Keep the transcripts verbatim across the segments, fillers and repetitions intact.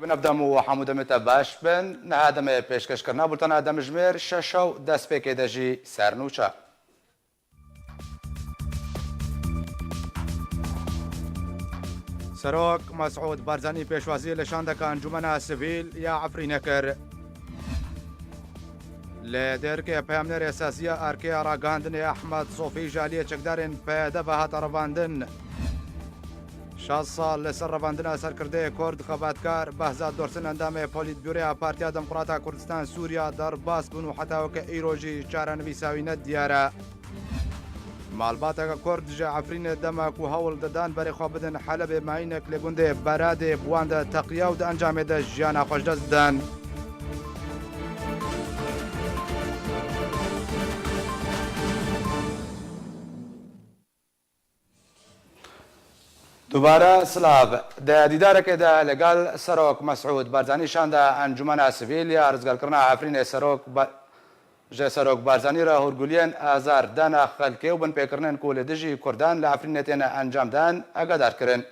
Bi nav dem û hemû demê te baş bin. Niha demê pêşkêşkirina bultena demjimêr şeş û destpêkê de jî sernûçe. Serok Mesûd Barzanî pêşwazî li şandeka Encûmena Sivîl ya Efrînê kir. Li Dêrikê peyamnêrê Saziya Erkeya Ragihandinê Ehmed Sofî ji aliyê çekdarên P D V hate revandin. Şaş sal li ser revandina serkirdeyê Kurd xebatkar Behzad Dursun endamê Polîtbûroya Partiya Demokrata Kurdistan Sûriya derbas bûn û heta weke îro jî çarenivîsa wî ne diyar e. Malbateke Kurd ji Efrînê dema ku hewl didan berê xwe bidin Helebê mayînek li gundê Beradê bi wan de teqiya û di encamê de jiyana xwe ji dest dan. Dubare silav. Di dîdarekê de li gel Serok Mesûd Barzanî şanda Encûmena Sivîl ya Rizgarkirina Efrînê Serok Ba-, ji Serok Barzanî re hûrguliyên azar dana xelkê û binpêkirinên ku li dijî Kurdan li Efrînê têne encam dan, agadar kirin.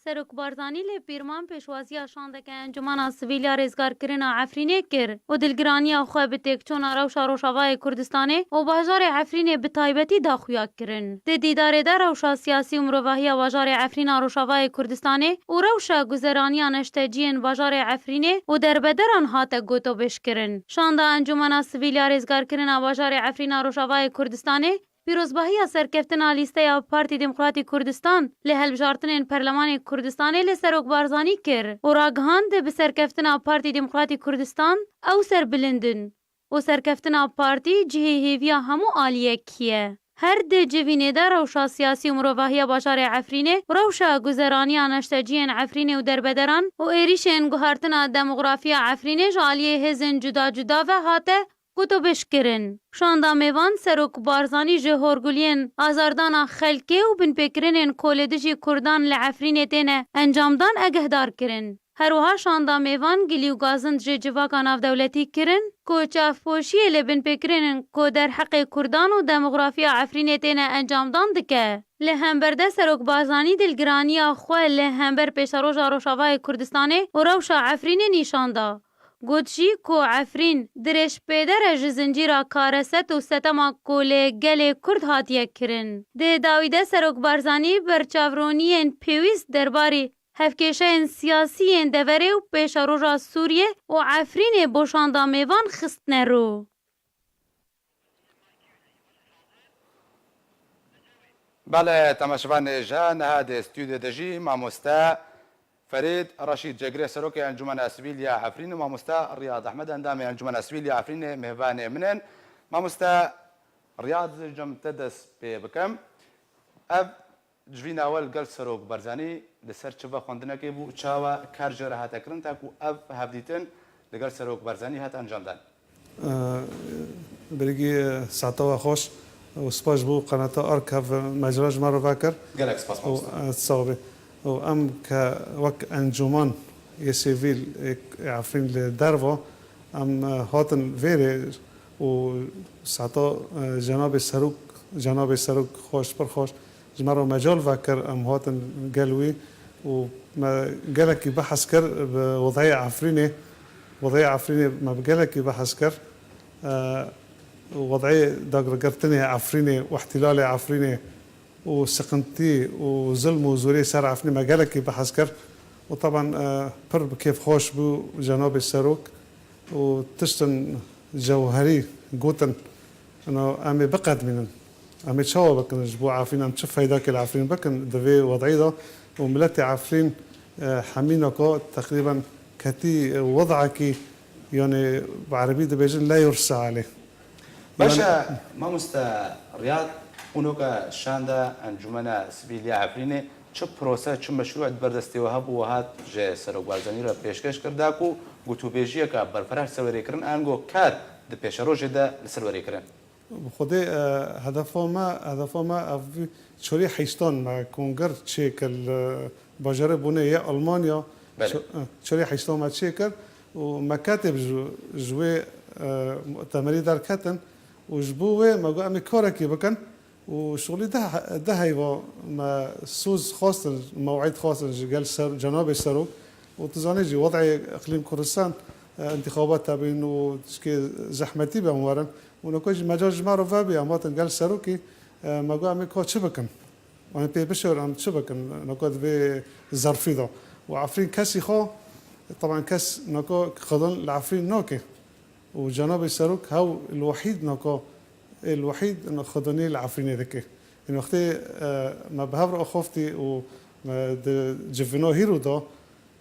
Serok Barzanî li Pîrman pêşwaziya şandeke Encûmena Sivîl ya Rêzgarkirina Efrînê kir û dilgiraniya xwe bi têkçûna rewşa Rojavayê Kurdistanê û bajarê Efrînê bi taybetî da xuya kirin. Di dîdarê de rewşa siyasî û mirovahiya bajarê Efrîna Rojavayê Kurdistanê û rewşa guzeraniya neşteciyên bajarê Efrînê û derbederan hate gotobêjkirin. Şanda Encûmena Sivîl ya Rêzgarkirina Bajarê Efrîna Rojavayê Kurdistanê pîrozbahiya serkeftina lîsteya Partî Demokratî Kurdistan li hilbijartinên Perlemanê Kurdistanê li Serok Barzanî kir û ragihand, bi serkeftina Partî Demokratî Kurdistan ew serbilind in û serkeftina partî cihê hêviya hemû aliyekî ye. Her di civînê de rewşa siyasî û mirovahiya bajarê Efrînê û rewşa guzeraniya neşteciyên Efrînê û derbederan û êrîşên guhertina demografiya Efrînê ji aliyê hêzên cuda cuda ve hate gotobêjkirin. Şanda mêvan Serok Barzanî ji horguliyên azardana xelkê û binpêkirinên ku li dijî Kurdan li Efrînê têne encamdan agehdar kirin. Her wiha şanda mêvan gilî û gazind ji civaka navdewletî kirin ku çavpoşiyê li binpêkirinên ku derheqê Kurdan û demografiya Efrînê têne encamdan dike. Li hember de Serok Barzanî dilgiraniya xwe li hember pêşeroja Rojavayê Kurdistanê û rewşa Efrînê nîşan da. Got jî ku Efrîn dirêjpêder e ji zincîra kareset û setema ku li gelê Kurd hatiye kirin. Di dawî de Serok Barzanî berçavroniyên pêwîst derbarî hevkêşeyên siyasî yên deverê û pêşeroja Sûriyê û Efrînê bo şanda mêvan xistine ro. Belê, temaşevanê ji niha di stûdyo de jî mamoste Ferîd Reşîd Cegirê, Serokê Encûmena Sivîl ya Efrîn û mamoste Riyad Ehmed, endamê Encûmena Sivîl ya Efrînê mêvanê min in. Mamoste Riyad, ji cem te dest pê bikim. Ev civîna we li gel Serok Barzanî li ser çi ve xwendinekê bû û çawa kar jê re hate kirin, ta ku ev hevdîtin li gel Serok Barzanî hat encamdan? Ee, Birîgî, e, saeta we xweş û spas ji bo qenata Ark hev mecra ji me re vekir. Gelek spas, mamoste. Û, e, sağ be. Û em ke wek encûman yê sivîl ê Efrîn li derva, em, e, hatin vêrê û saeta, e, cenabê Serok, cenabê Serok xweş, pir xweş ji me re mecal vekir, em hatin gel wî û me gelekî behs kir bi wedeyê Efrînê. Wedeyê Efrînê me bi gelekî behs kir. E, Wedeyê dagirgirtinê Efrînê û îhtîlalê Efrînê û siqintî û zilm û zorê ser Efrînê me gelekî behs kir. Û teban, e, pir bi kêfxweş bû cenabê Serok û tiştin cewherî gotin. Ino em ê biqedmînin. Em ê çawa bikin ji bo Efrîn, em çi feydakê li Efrîn bikin di vê wedeyî de û miletê Efrîn, e, hemînaka teqrîben ketî, e, wedekî, yanî bi erebî dibêjin la yursa alê. Baş e, mamoste Riyad, qûnoka şanda Encûmena Sivîl ya Efrînê, çi prose, çi meşrû di ber destê we hebû, we hat ji Serok Barzanî re pêşkêş kir, da ku gotûbêjiyeke berfireh ser wê rê kirin, ango kar di pêşerojê de li ser wê rê kirin? Bi xwedê, e, hedefa me, hedefa me ev çarê heştan me konger çêkir li bajarê Bonê yê Almanya. Belê. Ço-, e, çarê heştan me çêkir û me ketê ji, ji wê, e, mutemerî derketin û ji bo wê me got em ê karekî bikin û şixulî deh, deh heyva me soz xwestin, mew'îd xwestin ji gel ser, cenabê Serok. û tu zanî jî, wed'ê iqlîm Kurdistan, e, intixabat hebîn û tişkê zehmetî be em werin. Û noko jî mecal ji me re vebî, em hatin gel serokî, e, me got, em ê ka çi bikin? Em ê pê bişewrin, em çi bikin? Noko di vê zerfî de. Û Efrîn kesî xwe, teban kes noko xwedin li Efrîn nake. Û Cenabê Serok hew el-wehîd nako, el-wehîd xwedinî li Efrînê dike. Ên wextê, e, me bi hev re axaftî û me di civîna hîro de,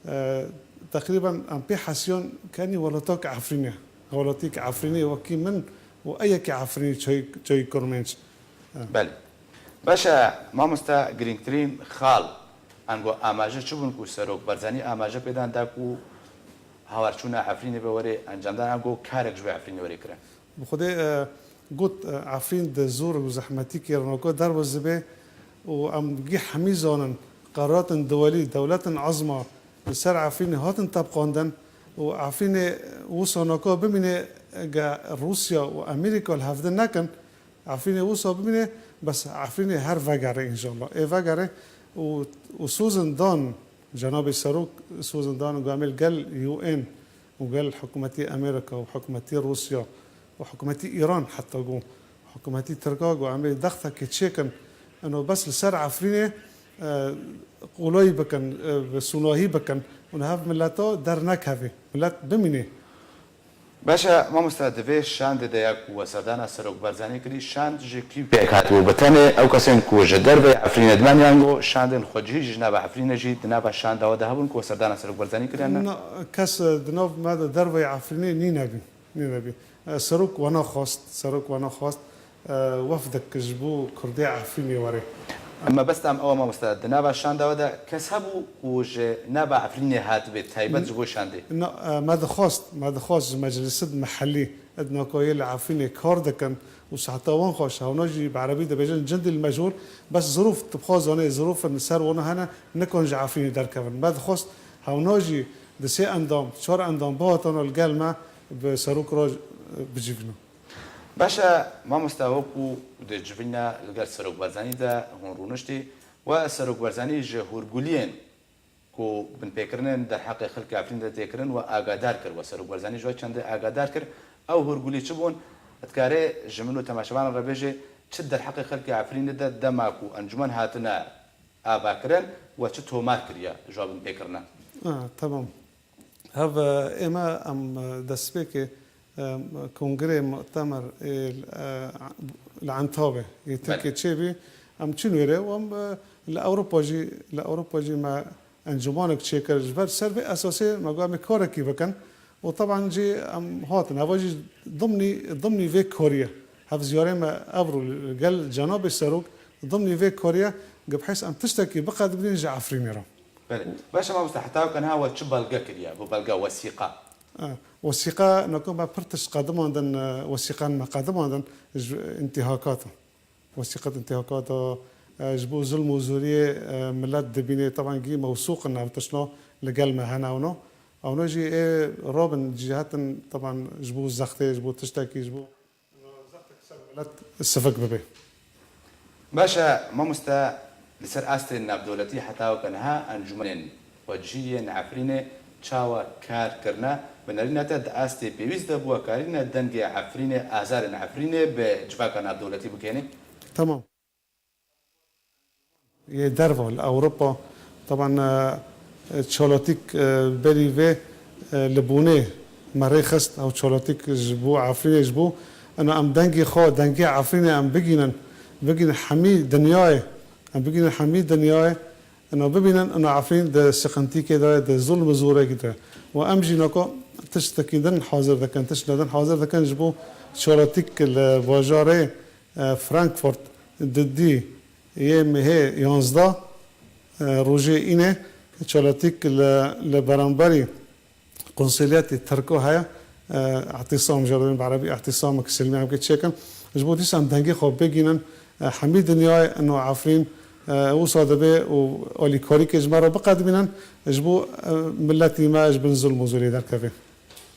e, teqrîben em pê hesiyan kenî welatak Efrînê. Welatik Efrînê wekî min û ê yekê Efrînê çay, çayî Kurmênc. E. Belê. Baş e, mamoste, girîngtirîn xal, ango amaje çi bûn ku Serok Barzanî amaje pê dan da ku hawarçûna Efrînê be were encamdan, ango karek ji bo Efrînê were kirin? Bi Xwedê, e, got, e, Efrîn di zor û zehmetîkê re noko derwez dibe û em gî hemî zanin qeraratên dewelî, dewletên ezma li ser Efrînê hatin tebqandin û Efrînê wisa noko bimîne, ge Rûsya û Amerîka li hevdin nekin, Efrînê wisa bimîne, bes Efrînê her vegere înşallah. Ê vegere û, û sozin dan, Cenabê Serok sozin dan û gamêl gel U N û gel hikûmetî Amerîka û hikûmetî Rûsya û hikûmetî Îran heta got, hikûmetî Tirka got, em ê dextekê çêkin, eno bes li ser Efrînê, e, qolayî bikin, e, bi sûnahî bikin û li hev mileta dernekeve, milet bimîne. Baş e, mamoste, di vê şandê de ya ku we serdana Serok Barzanî kirî, şand ji kî pêk hatibû? Bi tenê ew kesên ku ji derveyê Efrînê dimen, yan go şandên xwecihî ji nava Efrînê jî di nava şanda we de hebûn ku we serdana Serok Barzanî kiriye ne? Na, kes, e, di nav me de derveyê Efrînê nîne bî. Nîne bî. E, Serok wana xwest, Serok wana xwest, e, wefdek ji bo Kurdê Efrînê were. Mebesta em ew e, mamoste, di nava şanda we de kes hebû ku ji nava Efrînê hatibê taybet ji bo şandê? Na, e, me dixwest, me dixwest ji meclisêt mehellî, ed nako yê li Efrînê kar dikin û seheta wan xweş, hewna jî bi erebî dibêjin cindî l-mecûl, bes zirûf, tu bi xwe zanê, zirûfên li ser wana hene, nikan ji Efrînê derkevin. Me dixwest hewna jî di sê endam, çar endam bihatana li gel me bi Serok re bicivînin. Baş e, mamoste, wekû di civîna li gel Serok Barzanî de hûn rûniştî we Serok Barzanî ji hûrguliyên ku binpêkirinên derheqê xelkê Efrînê de tê kirin we agadar kir, we Serok Barzanî ji we çendê agadar kir. Ew hûrgulî çi bûn? Dikare ji min û temaşevanan re bêje, çi derheqê xelkê Efrînê de dema ku encûmen hatine avakirin we çi tomar kiriye ji we binpêkirine? Ha, temam. Hev, e, ême em, e, destpêkê, e, kongrê mu'temer ê, e, li Entawê yê Belê. Tirkiyê çêbî, em çin wêrê û em, e, li Ewropa jî, li Ewropa jî me encûmanek çêkir. Ji ber ser vê esasê me got em ê karekî bikin û teban jî em hatin. Heva jî dimnî, dimnî vê kariyê. Hev ziyarê me evro li gel Cenabê Serok dimnî vê kariyê, gibhês em tiştekî biqedimînin ji Efrînê re. Belê. Baş e mamoste, heta weke niha we çi belge kiriye? Bo belge, wesîqa? E, wesîqa, nako me pir tişt qedimandin, e, wesîqan me qedimandin ji întîhakata. Wesîqet întîhakata, e, ji bo zulm û zoriyê, e, milet dibînê, teban gî mewsûq in ev tiştno li gel me hene ewno. Ewno jî ê rabin cîhetin, teban ji bo zextê, ji bo tiştekî, ji bo Milet sivik bibe. Baş e, mamoste, li ser astên navdewletî heta weke niha encûmenên xwecihî yên Efrînê çawa kar kirine? Bi nerîna te di astê pêwîst de bi wekarîna dengê Efrînê, azarên Efrînê bi civaka navdewletî bigihîne? Temam. Yê derve li Ewropa, teban, e, Çalatik, e, berî vê, e, li Bonê me rê xist, ew Çalatik ji bo Efrînê, ji bo ena em dengê xwe, dengê Efrînê em bigînin, bigînin hemî dinyayê, em bigînin hemî dinyayê, ena bibînin, ena Efrîn di siqintîkê de ye, di zulm û zorekî de ye. Û em jî nako tiştekî din hazir dikin, tişt din hazir dikin ji bo Çalatik li bajarê, e, Frankfurt di dî yê mehê yanzdeh, e, rojê înê Çalatik li, li beramberî konsuliyetê Tirko heye, e, îhtîsam, ji bin bi erebî îhtîsamek silmî em kê çêkin. Ji bo dîsa em dengê xwe bigînin, e, hemî dinyayê ino Efrîn, e, wisa dibe û alîkarîkê ji me re biqedimînin, ji bo, e, miletî me ji bin zulm û zorê derkeve.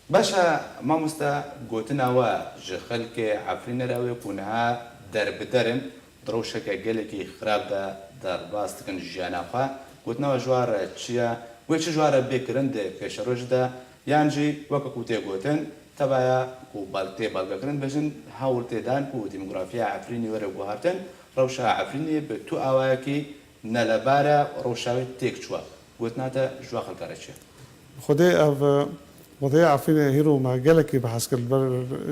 Baş e, mamoste, gotina we ji xelkê Efrînê re wê ku niha derbider in, di rewşeke gelekî xirab de derbas dikin jiyana xwe. Gotina we ji wan re çi ye? Wê çi ji wan re bê kirin di pêşerojê de, yan jî weke ku tê gotin, tevaya ku bal-, tê balvekirin bêjin, hewl tê dan ku demografiya Efrînê were guhartin, rewşa Efrînê bi tu awayekî nelebar e, rewşa wê têk çûye. Gotina te ji wa xelka re çi ye? Xwedê ev, e, xwedê Efrînê hîro me gelekî behs kir li ber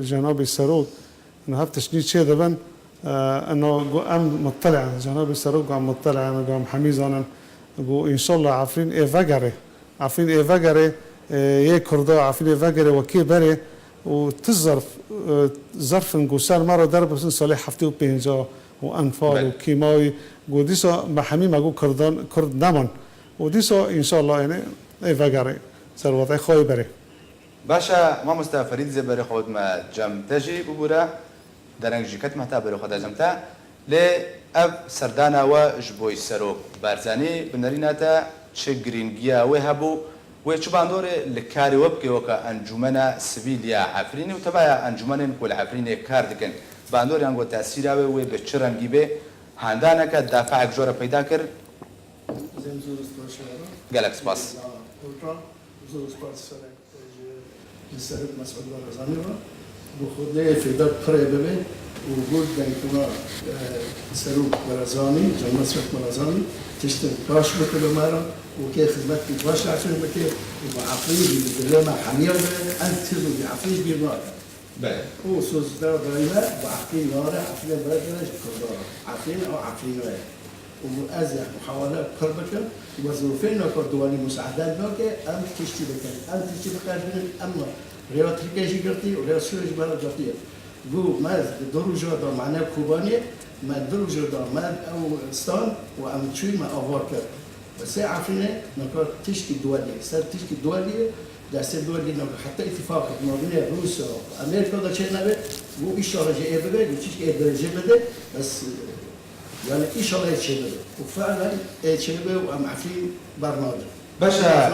cenabê serok. Niha tiştî çê dibin, e, ino got em muttele in. Cenabê serok got em muttele in, got em hemî zanin. Got, înşallah Efrîn ê vegerê. Efrîn ê vegerê, e, yê Kurda, Efrîn ê vegerê wekî berê û ti zerf, e, zerf in ku ser me re derbisin salê heftê û pênca û enfal û kîmawî. Got dîsa me hemî me got Kurdan, Kurd neman. Û dîsa înşallah, yanî, ê vegerê ser wezê xwe yê berê. Baş e, mamoste Ferîd, zê berê xwe dime cem te jî bibûre. Dereng jî ketime heta berê xwe de cem te. Lê ev serdana we ji bo Serok Barzanî bi nerîna te çi girîngiya wê hebû? Wê çi bandorê li karê we bike weke encûmena sivîl ya Efrînê û tevaya encûmenên ku li Efrînê kar dikin? Bandor yan ku tesîra wê, wê bi çi rengî bê? Handaneke dafeek ji we re peyda kir? Zem zor spas. Gelek spas. Zor spas. Ji Serok Mesûd Barazanî re, bi Xwedê fêda pir ê bibe û got dengkuna, e, Serok Barazanî, Can Mesûd Barazanî, tiştin baş bike bi me re û kê xizmetî baş Efrîn bike û bi Efrîn jî bi dilê me hemiya be, em tiz û bi Efrîn jî bîr nake. Belê. Û soz da dayî me, bi Efrîn nare, Efrîn bira kene ji Kurdan re. Efrîn ew Efrîn e. Û ez, yani, muhawele pir bikim, wezîfeyê naka duwanî musaade nake, em tiştî bikin, em tiştî biqerdînin, em rêya Tirkiyê jî girtî û rêya Sûriyê jî me re girtiye. Got, me di du roja de, me ne Kobaniyê, me du roja de, me ew stand û em çûyî me ava kir. Sê Efrînê naka tiştî duwelî, ser tiştî duwelî, destê duwelî naka heta îtîfaqek navînê Rûsya, Amerîka de çênebe, got, înşallah jî ê bibe, got, tiştî ê derece bide, bes, Yani, înşallah ê çêbibe. Û fe'len ê çêbibe û em Efrîn bernadin. Baş e,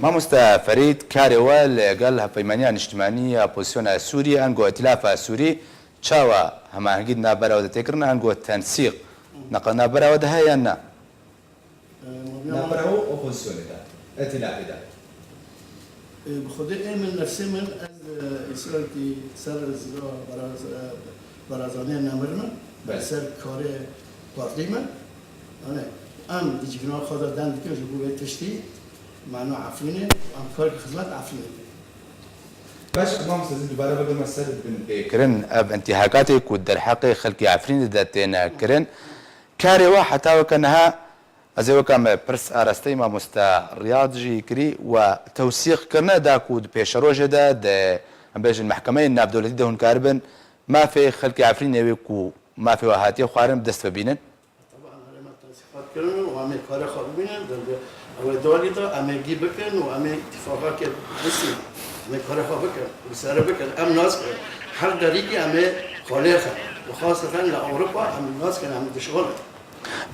mamoste Ferîd, karê we li gel Hevpeymaniya Niştimanî ya Opozîsyona Sûrî, ango Îtîlafa Sûrî, çawa hemahengî di navbera we de tê kirin, ango tensîq, neqe navbera we de heye yan na? Navbera we û opozîsyonê de, îtîlafê de. E, bi Xwedê ê min, nefsê min, ez, e, îsrarkî ser zira Baraz-, e, Barazanê nemirime, Belê. Ser karê partî me. Yanî em di civîna xwe de deng dikin ji bo vê tiştî, mena Efrînê, em karkî xizmet Efrînê dikin. Baş, mamoste, ez dubare bigirme ser binpêkirin, ev întîhakatê ku derheqê xelkê Efrînê de têne kirin, karê we heta weke niha Ez ê weke me pirs arasteyî mamoste Riyad jî kirî we tewsîq kirine da ku di pêşerojê de di, em bêjin, mehkemeyên navdewletî de hûn karibin mafê xelkê Efrînê wê ku mafê we hatiye xwarin bi dest ve bînin? Teban, herê me tewsîqat kirin û em ê karê xwe bibînin, di, di, ew ê duwelî de em ê gî bikin û em ê îtîfaqakê bisînin. Em ê karê xwe bikin, bi serê bikin. Em nas kirin. Her derîkî em ê xwe lê xin. Û xaseten li Ewropa em nas kirin, em dişixulin.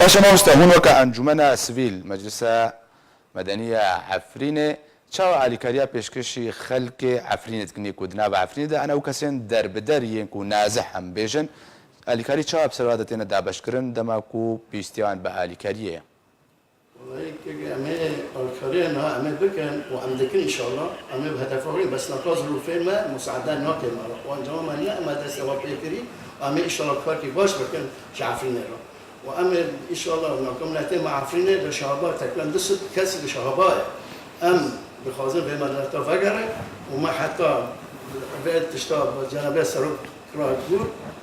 Baş e mamoste, hûn weke encûmena sivîl, Meclisa Medeniya Efrînê, çawa alîkariya pêşkêşî xelkê Efrînê dikin, yê ku di nava Efrînê de ene ew kesên derbider yên ku nazih em bêjin, alîkarî çawa bi ser wan de têne dabeşkirin, dema ku pêwîstiya wan bi alîkariyê ye? Wellahî, kekê, em ê alîkariyê niha em ê bikin û em dikin înşallah, em ê bi hedefa wî, bes naka zirûfê me musaade nake me re. Wan cema me niye, em ê destê xwe pê kirî, em ê înşallah karkî baş bikin ji Efrînê re. Û em ê, înşallah, naka miletê me Efrînê li Şahaba, teqrîben du sed kesî li Şahaba ye. Em dixwazin vê mileta vegere û me heta vê tişta bi cenabê Serok Kira Gûr,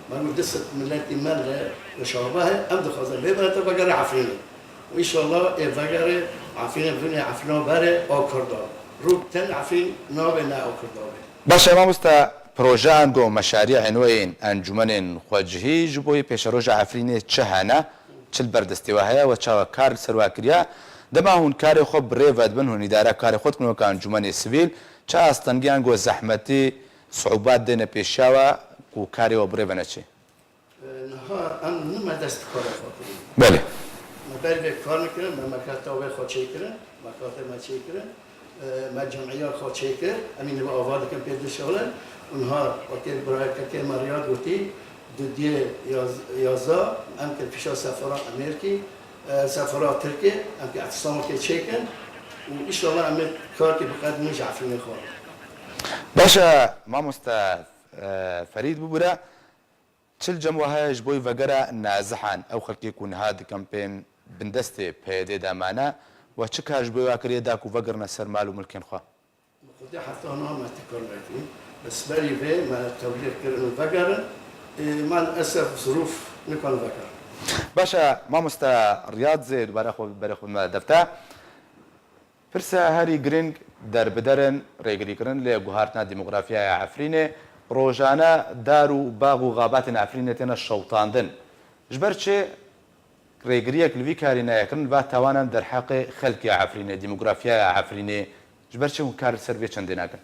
me got du sed miletî me li, li Şahaba ye. Em dixwazin vê mileta vegere Efrînê. Û înşallah ê vegere Efrînê, binê Efrîna berê a Kurda. Rû ten Efrîn nabê ne a Kurda be. Baş e mamoste, projeyan ku meşarî, enweyên encûmenên xwecihî ji bo yê pêşeroja Efrînê çi hene, çi li ber destê we heye, we çawa kar li ser we kiriye? Dema hûn karê xwe bi rê ve dibin, hûn îdare karê xwe dikin weke encûmenê sivîl, çi astengiyan ku zehmetî, siûbat dêne pêşiya we ku karê we bi rê ve neçê? Niha em nime dest bi karê xwe kirin. Belê. Me ber vê kar nekirin, me mekatebê xwe çêkirin, mekatê me çêkirin, e, me cemîya xwe çêkir, em ê niha ava dikin pê dişixulin. Û niha wekî birayekê me Riyad gotî, dudiyê yaz-, yazda em kir pişa sefara Amerîkî, e, sefara Tirkê, em kir îtisam wekê çêkin. û înşallah em ê karkê biqedimîn ji Efrînê xwe. Baş e, mamoste, e, Ferîd bibûre, çi li cem we heye ji bo vegera nazihan, ew xelkê ku niha di kempên bindestê P Y D'ê de mane, we çi kar ji bo we kiriye da ku vegerine ser mal û milkên xwe? Xwedê heta niha me ti kar nekirî. Bes berî vê me tewlî kirin û vegerin. Ê, mal esef zirûf nikan vegerin. Baş e, mamoste Riyad, zê dubare xwe berê xwe me defte. Pirsa herî girîng derbiderin rêgirîkirin lê guhartina demografiyaya Efrînê. Rojane dar û bax û xabatên Efrînê têne şewtandin. Ji ber çi rêgiriyek li vî karî nayê kirin, va tawanan derheqê xelkê Efrînê, demografiyaya Efrînê, ji ber çi hûn kar li ser vê çendê nakin?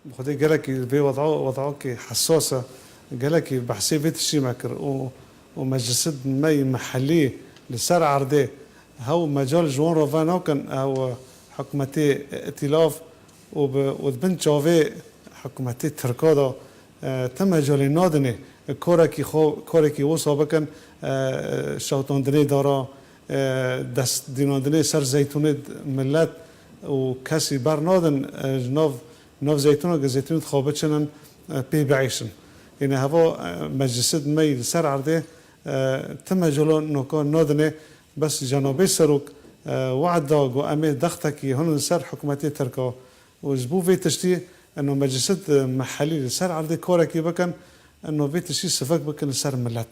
Bi xwedê gelekî vê weda-, wedakî hesas e, gelekî behsê vê tiştî me kir û, û meclisid me yî mehellî li ser erdê hew mecal ji wan re venakin, ew hikûmetê îtîlaf û bi, û di bin çavê hikûmetê tirka de, e, ti mecalê nadinê korekî xwe, korekî wisa bikin, e, şewtandinê dara, e, dest dînandinê ser zeytûnê milet û kesî bernadin, e, ji nav, nav zeytûna ke zeytûnê dixwe biçinin, e, pê bieyşin. Yêne heva, e, meclisid me yî li ser erdê, e, ti mecalo noka nadinê, bes cenabê serok, e, we'd da ku em ê dextekî hinin ser hikûmetê tirka û ji bo vê tiştî eno meclisid, e, mehelî li ser erdê karekî bikin, eno vê tiştî sivik bikin li ser milet.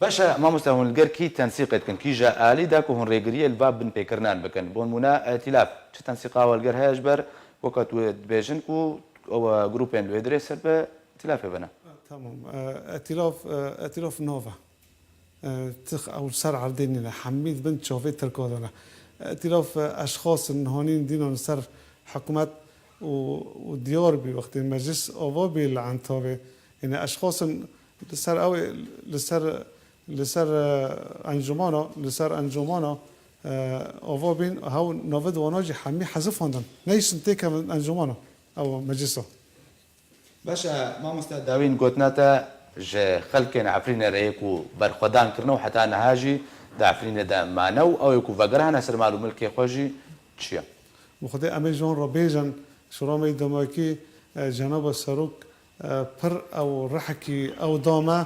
Baş e, mamoste, hûn li ger kî tensîqê dikin? Kîja alî da ku hûn rêgiriyê li va binpêkirinan bikin? Bo nimûne, Îtîlaf, çi tensîqa we li ger heye ji ber weke tu dibêjin ku ew grûpên li wê dirê ser bi Îtîlafê bine? Tamam. E, Îtîlaf, e, Îtîlaf nava. E, tix ew li ser erdê nîne. Hemî di bin çavê tirka de ne. Îtîlaf, e, eşxas in, hanîn dînan li ser hikûmet û, û diyar bî wextê meclis ava bî li Entabê. Yêne eşxas in li ser ew ê, li ser, li ser, e, encûmana, li ser encûmana, e, ava bîn, hew navê di wana jî hemî hezifandin. Neyşin têkevin encûmana, ew meclisa. Baş e, mamoste, dawîn gotina te ji xelkên Efrînê re yê ku berxwedan kirine û heta niha jî di Efrînê de mane û ew ê ku vegerhane ser mal û milkê xwe jî çi ye? Bi xwedê em ê ji wan re bêjin, şûra me yî demokî, e, cenaba serok, e, pir ew rihekî ew da me,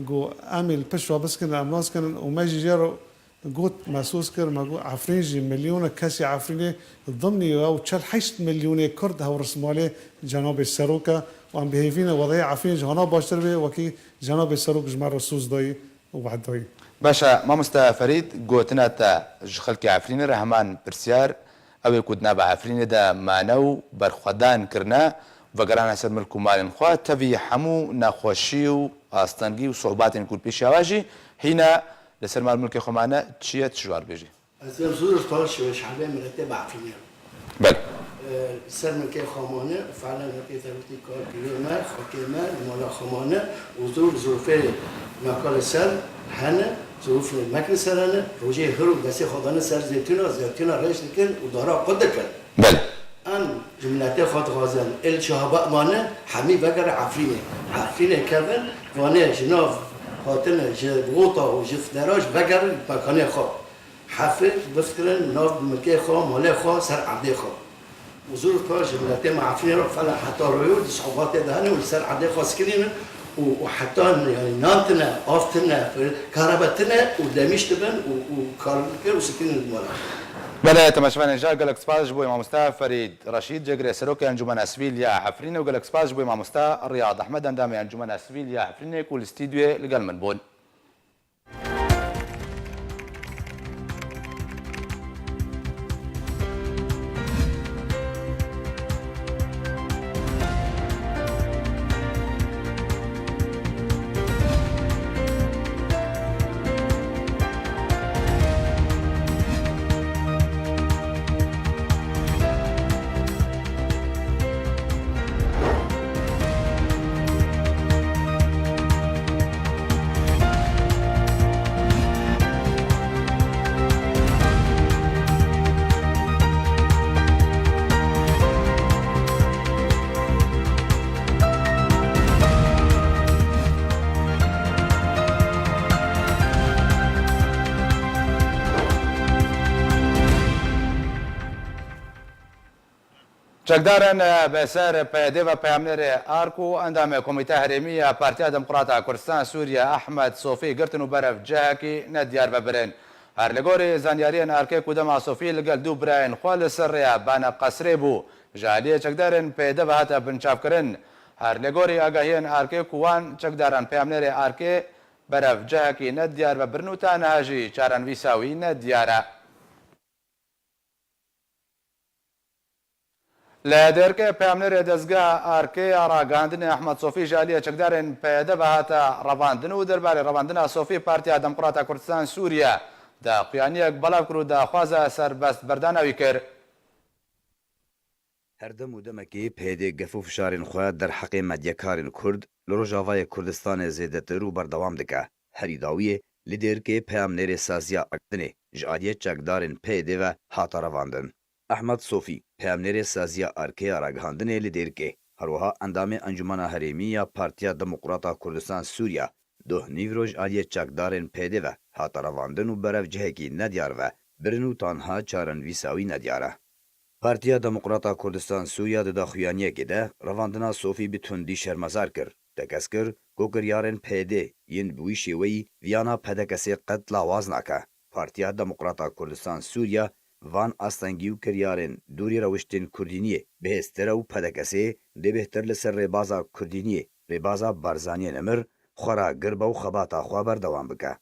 ku em ê li pişt ve biskinin, em nas kirin û me jî jê re got, mehsûs kir, me got, Efrîn jî, milyonek kesî Efrînê, dimnî ew çel heşt milyonê Kurd hewrismalê cenabê serok e û em bi hêvî ne wedayê Efrînê ji hana baştir bê, wekî cenabê serok ji me re soz dayî û we'd dayî. Baş e, mamoste Ferîd, gotina te ji xelkê Efrînê re heman pirsiyar, ew ê ku di nava Efrînê de mane û berxwedan kirine, vegerane ser milk û malên xwe, tevî hemû nexweşî û astengî û sûbatên ku li pêşiya we jî hîne, li ser mal milkê xwe mane, çi ye, tu ji wan re bêjî? Ez ê zûr tal şiwe şehbê miletê bi Efrînê. Belê. Ee, li ser milkê xwe mane, fiilen wekî te gotî kar girê me, xakê me, li mala xwe mane û zûr zirûfê me ka li ser hene, zirûfê mek li ser hene, rojê hir û destê xwe dane ser zeytûna, zeytûna reş dikin û dara qut dikin. Belê. Em ji miletê xwe dixwazin, ê li Şahabad mane, hemî vegere Efrînê. Efrînê kevin, vanê ji nav hatine, ji Bogota û ji Fdera jî vegerin mekanê xwe. Hefê bifikirin nav milkê xwe, malê xwe, ser erdê xwe. Û zûr ka ji miletê me Efrînê re fela heta royo di sohbatê de hene û li ser erdê xwe sikirînin û, û heta, yanî, nan tine, av tine, karebe tine û demîş dibin û, û kar dikin û sikirînin di mala. Belê, temaşevanên jar, gelek spas ji bo mamosta Ferîd Reşîd, cêgirê serokê Encûmena Sivîl ya Efrînê û gelek spas ji bo mamosta Riyad Ehmed, endamê Encûmena Sivîl ya Efrînê ku li stûdyoyê li gel min bûn. Çekdarên, e, bi ser P Y D ve peyamnêrê ARK û endamê Komîte Herêmî ya Partiya Demokrata Kurdistan Sûriye Ehmed Sofî girtin û berev cihekî nediyar ve birin. Her li gorî zanyariyên ARKê ku dema Sofî li gel du birayên xwe li ser rêya Bane Qesrê bû, ji aliyê çekdarên P Y D ve hate binçavkirin. Her li gorî agahiyên ARKê ku wan çekdaran peyamnêrê ARKê berev cihekî nediyar ve birin û ta niha jî çarenvîsa wî nediyar e. Li Dêrkê peyamnêrê dezgeha ARKê ya ragihandinê Ehmed Sofî ji aliyê çekdarên P Y D ve hate revandin û derbarê revandina Sofî Partiya Demokrata Kurdistan Sûriye daxuyaniyek belav kir û daxwaza serbestberdana wî kir. Her dem û demekê P Y D gef û fişarên xwe derheqê medyakarên Kurd li Rojavayê Kurdistanê zêdetir û berdewam dike. Herî dawiyê li Dêrkê peyamnêrê saziya ARKê ji aliyê çekdarên P Y D ve hate revandin. Ehmed Sofî, peyamnêrê saziya ARKê ya ragihandinê li Dêrkê, herwiha endamê Encûmena Herêmî ya Partiya Demokrata Kurdistan Sûriya, doh nîvro ji aliyê çekdarên P Y D ve hate revandin û berev cihekî nediyar ve birin û tanha çarenvîsa wî nediyar e. Partiya Demokrata Kurdistan Sûriya di daxuyaniyekê de revandina Sofî bi tundî şermezar kir. Tekez kir ku kiryarên P Y D yên bi wî şêweyî viyana P D K S'ê qet lawaz nake. Partiya Demokrata Kurdistan Sûriya van astengî û kiryarên dûrî rewiştên kurdîniyê bihêztir e û P D K S'ê dê bêhtir li ser rêbaza kurdîniyê, rêbaza Barzaniyê Nemir, xwe ragir be û xebata xwe berdewam bike.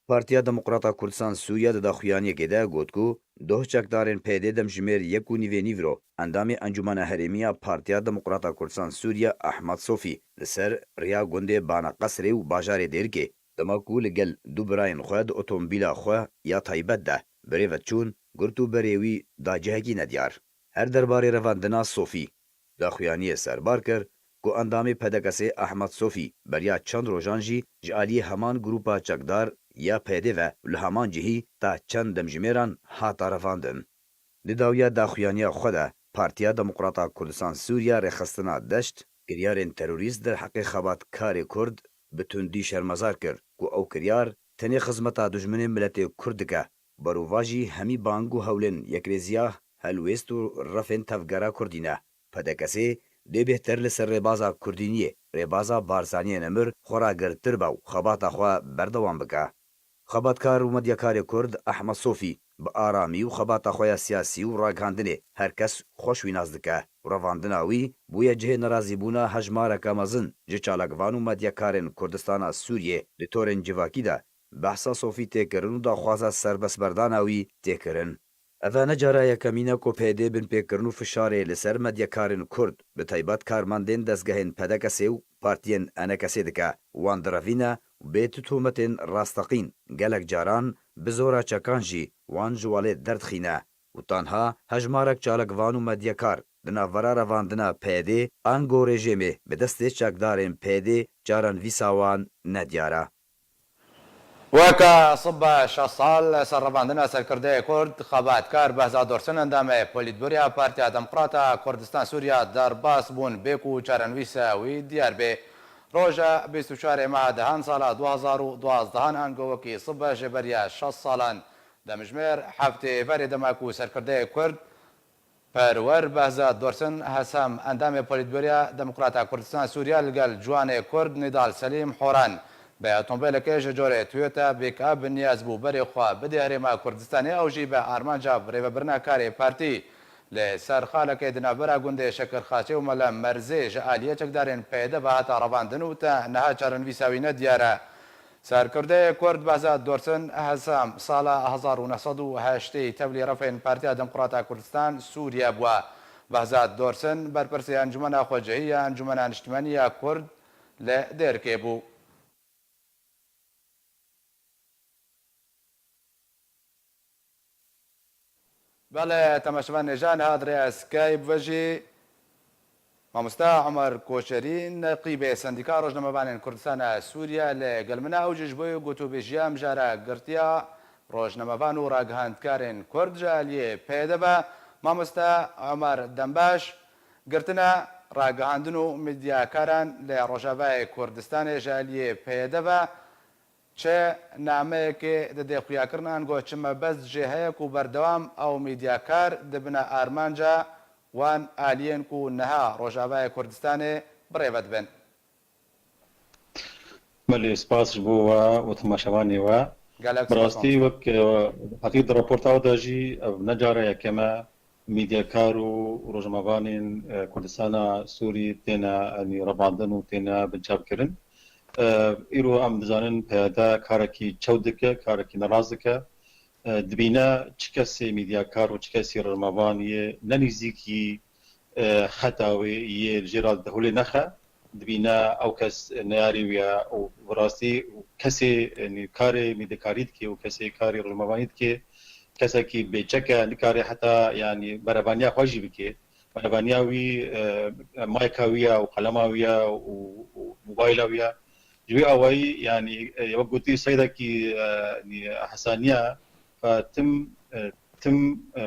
Partiya Demokrata Kurdistan Sûriya di daxuyaniyekê de got ku doh çekdarên P Y D demjimêr yek û nîvê nîvro endamê Encûmena Herêmî ya Partiya Demokrata Kurdistan Sûriya Ehmed Sofî li ser riya gundê Bana Qesrê û bajarê Dêrikê, dema ku li gel du birayên xwe di otomobîla xwe ya taybet de bi rê ve çûn, girt û berê wî da cihekî nediyar. Her derbarê revandina Sofî, daxuyaniyê serbar kir ku endamê P D K S'ê Ehmed Sofî beriya çend rojan jî ji aliyê heman grûpa çekdar ya P Y D ve û li heman cihî ta çend demjimêran hate revandin. Di dawiya daxuyaniya xwe de Partiya Demokrata Kurdistan Sûriya rêxistina deşt, kiryarên terorîst derheqê xebatkarê Kurd bi tundî şermezar kir ku ew kiryar tenê xizmeta dijminê miletê Kurd dike, berovajî hemî bang û hewlên yekrêziya helwêst û refên tevgera Kurdî ne. P D K S'ê dê bêhtir li ser rêbaza Kurdîniyê, rêbaza Barzaniyê Nemir xwe ragirtir be û xebata xwe berdewam bike. Xebatkar û medyakarê Kurd Ehmed Sofî bi aramî û xebata xwe ya siyasî û ragihandinê her kes xweş wî nas dike û revandina wî bûye cihê nerazîbûna hejmareke mezin ji çalakvan û medyakarên Kurdistana Sûriyê di torên civakî de behsa Sofî tê kirin û daxwaza serbestberdana wî tê kirin. Eve ne cara yekemîn e ku P Y D binpêkirin û fişarê li ser medyakarên Kurd, bi taybet karmendên dezgehên P D K S'ê û partiyên E N K S'ê dike, wan direvîne û bê tu tometên rasteqîn, gelek caran bi zora çekan jî wan ji welê derdixîne û tanha hejmarek çalakvan û medyakar di navbera revandina P Y D'ê ango rejîmê bi destê çekdarên P Y D'ê çarenivîsa wan nediyar e. Weke sibe şeş sal li ser revandina serkirdeyê Kurd, xebatkar Behzad Dursun endamê Polîtbûroya Partiya Demokrata Kurdistan Sûriya derbas bûn bê ku çarenivîsa wî diyar bê. Roja bîst û çarê meha dehan sala du hezar û duwazdeh ango wekî sibe ji beriya şeş salan demjimêr heftê berê dema ku serkirdeyê Kurd Perwer Behzad Dursun Hesam endamê Polîtbûroya Demokrata Kurdistan Sûriya li gel ciwanê Kurd Nîdal Selîm Horan bi otomobîlekê ji corê Toyota Pick-up bi niyaz bû berê xwe bidê Herêma Kurdistanê ew jî bi armanca birêvebirina karê partî li ser xalekê di navbera gundê Şekirxaçê û Mele Merzê ji aliyê çekdarên P Y D ve hate revandin û ta niha çarenivîsa wî nediyar e. Serkirdeyê Kurd Behzad Dursun Hesam sala hezar û neh sed û heştê tevlî refên Partiya Demokrata Kurdistan Sûriye bûye. Behzad Dursun berpirsê Encûmena Xwecihî ya Encûmena Niştimanî ya Kurd li Dêrkê bû. Belê, temaşevanê niha di rêya Skype ve jî mamoste Omer Koçerî, neqîbê Sendîka Rojnamevanên Kurdistana Sûriye li gel min e, ew jî ji bo gotûbêjiya mijara girtiya rojnamevan û ragihandkarên Kurd ji aliyê P Y D ve, mamoste Omer Dembaş, girtina ragihandin û medyakaran li Rojavayê Kurdistanê ji aliyê P Y D ve, çi nameyekê dide xuyakirin ango çi mebest jê heye ku berdewam ew medyakar dibine armanca wan aliyên ku niha Rojavayê Kurdistanê bi rê ve dibin. Belê, spas ji bo we û temaşevanê we. Gelek Bi spas, rastî mamoste. wek, e, hatî di raporta we de jî ev ne cara yekem e, medyakar û rojnamevanên, e, Kurdistana Sûrî têne, yanî, revandin û têne binçavkirin. E, îro em dizanin P Y D karekî çew dike, karekî neraz dike. E, dibîne çi kesê medyakar û çi kesê rojnamevan yê ne nêzîkî, e, xeta wê yê li jê re diholê nexe, dibîne ew kes neyarê wî ye û bi rastî kesê, yanî, karê medyakarî dike û kesê karê rojnamevanî dike, kesekî bêçek e, nikare heta, yanî, berevaniya xwe jî bike. Berevaniya wî, e, mayka wî ye û qelema wî ye û, û mobayla wî ye. Ji wî awayî, yanî, e, wek gotî, seydekî, e, yanî, hesaniye, e, tim, e, tim, e,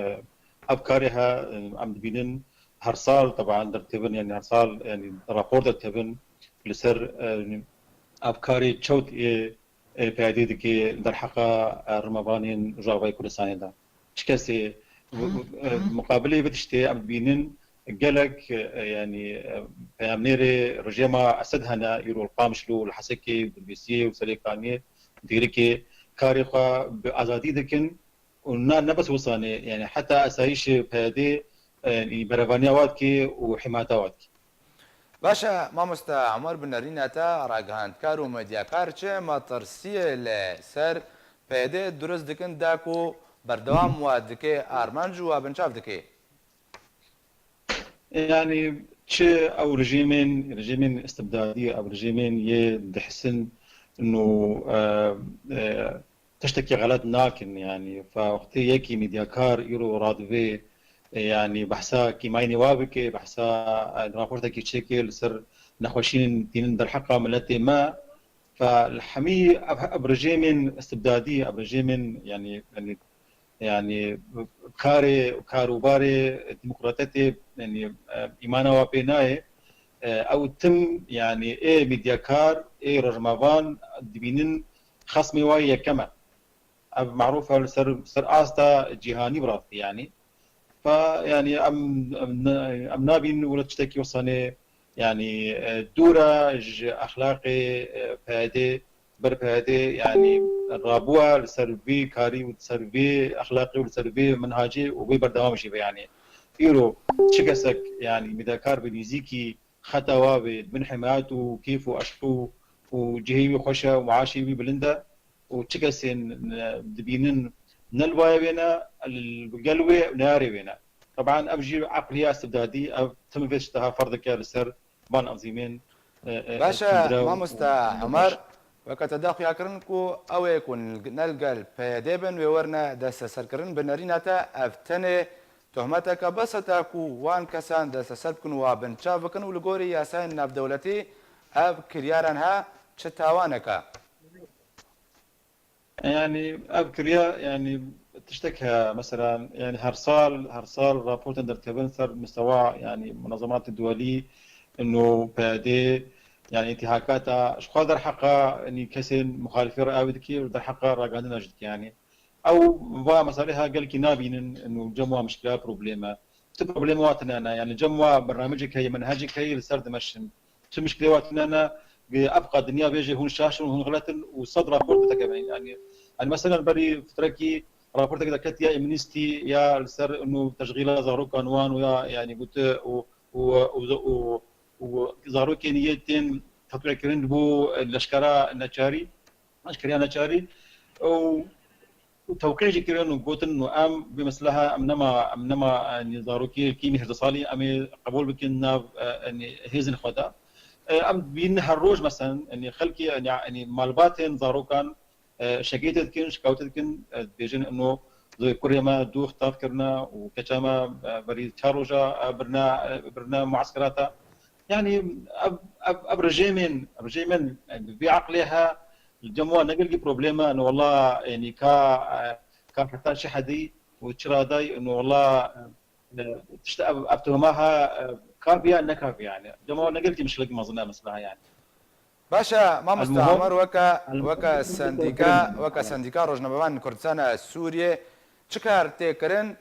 ev karê he, e, em dibînin her sal, teban, dertibin, yanî her sal, yanî rapor dertibin li ser, e, ev karê çewt ê, ê P Y D dike derheqa, e, rojnamevanên Rojavayê Kurdistanê de. Çi kesê, e, muqabilê vê tiştê em dibînin gelek, e, yanî, e, peyamnêrê rejêma Esed hene, îro li Qamişlo, li Hesekê, Dirbêsiyê û Serêkaniyê, Dêrikê karê xwe bi azadî dikin. û na ne bes wisanê, yanî heta esayîşê P Y D, e, berevaniya wa dike û himata wa dike. Baş e, mamoste Omer, bi nerîna te ragihandkar û medyakar çi metirsiyê li ser P Y D durust dikin da ku berdewam wa dike armanc û wa binçav dike? Yanî çi ew rejîmên, rejîmên istibdadî, ew rejîmên yê dihisin û, e, e, tiştekî xelet nakin, yanî fa wextê yekî medyakar îro radivê, e, yanî behsa kîmayînê wa bike, behsa, e, raportekî çêke li ser nexweşiyên tînin derheqa miletê me, fa li hemî ev, ev rejîmên istibdadî, ev rejîmên, yanî, yanî, yanî karê, karûbarê demokratiyetê, yanî, e, îmana wa pê nayê. E, ew tim, yanî ê medyakar, ê rojnamevan dibînin xesmê wa yê yekem e. Ev merûf e li ser, ser asta cîhanî bi rastî, yanî. Fa, yanî em, em, ne- em nabînin wilo tiştekî wisa nê, yanî, e, dûr e ji exlaqê, e, P Y D, ber P Y D, yanî rabûye li ser vî karî û li ser vî exlaqê û li ser vî minhacê û wê berdewam jî be, yanî. Îro çi kesek, yanî medyakar bi nêzîkî xeta wa bê, di bin himayet û kêf û eşq û, û cihê wî xweş e û meaşê wî bilind e û çi kesên, e, dibînin ne li wayê wê ne, li gel wê û neyarê wê ne. Teban ev jî eqliya istibdadî, ev tim vê tişteha ferz dike li ser van ezîmên, e, e, Baş e, tundrew û mamoste Omer, weke te da xuya kirin ku ew ê ku ne li gel P Y D bin wê werine desteserkirin, bi nerîna te ev tenê Tohmeteke bes heta ku wan kesan desteser bikin û wa binçav bikin û li gorî yasayên navdewletî ev kiryaran he çi tawanek e? Yanî ev kirya, yanî tiştek heye, mesela, yanî her sal, her sal raportên derdikevin ser mistewa, yanî munezematê duwelî, ino P Y D, yanî întîhakata, ji xwe derheqa, yanî kesên muxalifê re ew dike û derheqa ragihandina jî dike, yanî. Ew va meselê ha gelkî nabînin û cem wa mişkila probleme. Ti probleme wa tine ne. Yani cem wa bernamecek heye, menhecek heye li ser dimeşin. Ti mişkilê wa tine ne. Ev qa dinya bêje hûn şaş in, hûn xelet in û sed rapor dikevin. Yani, yani mesela berî fitrekî raportek derketiye Amnesty ya li ser û teşgîla zarokan wan û ya yani gote û û û û û zarokên yê tên tatbîqkirin ji bo leşkera neçarî. Eşkeriya neçarî û, û tewqî jî kirin û gotin û em vê mesleha em nema, em nema, e, zarokê kîmî hejdeh salî em ê qebûl bikin nav, e, e, hêzên xwe de. E, em dibînin her roj, mesen, e, xelkê, e, malbatên zarokan, e, şikayetê dikin, şikayetê dikin, e, dibêjin ino zê kurê me dû xitav kirine û keça me, e, berî çar roja, e, birine, e, birine mueskerata. Yani ev, ev, ev rejêmên, rejêmên, e, bi vî eqlê he, li cem wan ne gelkî probleme, ne wela, yanî ka, e, ka heta çi hedî û çi radayî, ne wela, e, tişt ev, ev tuhma ha, e, kafiya, ne kafiya, yani. Cem wan ne gelkî mişkilekî mezin e mesela, yani. Baş e, mamoste Elmuhim, Omer, weke, elmuhim, weke sendîka, weke sendîka rojnamevan Kurdistana Sûriyê çi kar tê kirin?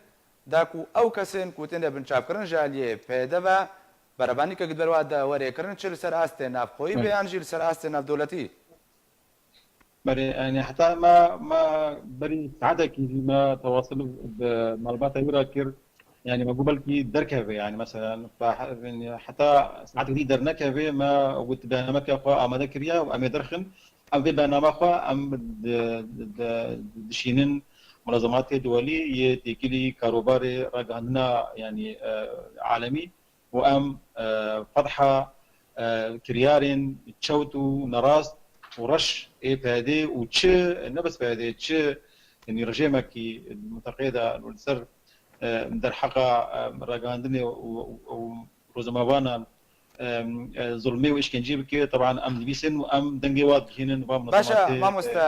da ku ew kesên ku têne binçavkirin ji aliyê P Y D ve berevanîkek di ber wan de were kirin, çi li ser astê navxweyî be Belê. yan jî li ser astê navdewletî? Belê, yani heta me, me berî saetekî jî me tewasil bi malbata wî re kir. Yani me got belkî derkeve, yani mesela, fe-, yani heta saetekî dî dernekeve, me got bernameke xwe amade kiriye û em ê derxin. Em vê bername xwe em di, di, di, dişînin munazematê duwelî yê têkilî karobarê ragihandina, yani, e, alemî. û em, e, fedha, e, kiryarên çewt û nerast û reş ê P Y D û çi, ne bes P Y D, çi, yanî rejêmekî di mintaqeyê de li ser, e, derheqa, e, ragihandinê û, û, û rojnamevanan, e, e, zulmê û îşkencê bike, teban em dibîsin û em dengê wa digihînin va Baş e, munazematê, e, mamoste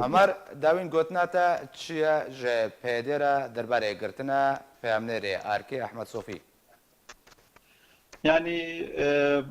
Omer, dawîn gotina te çi ye ji P Y D re derbarê girtina peyamnêrê Arkê Ehmed Sofî? Yani, e,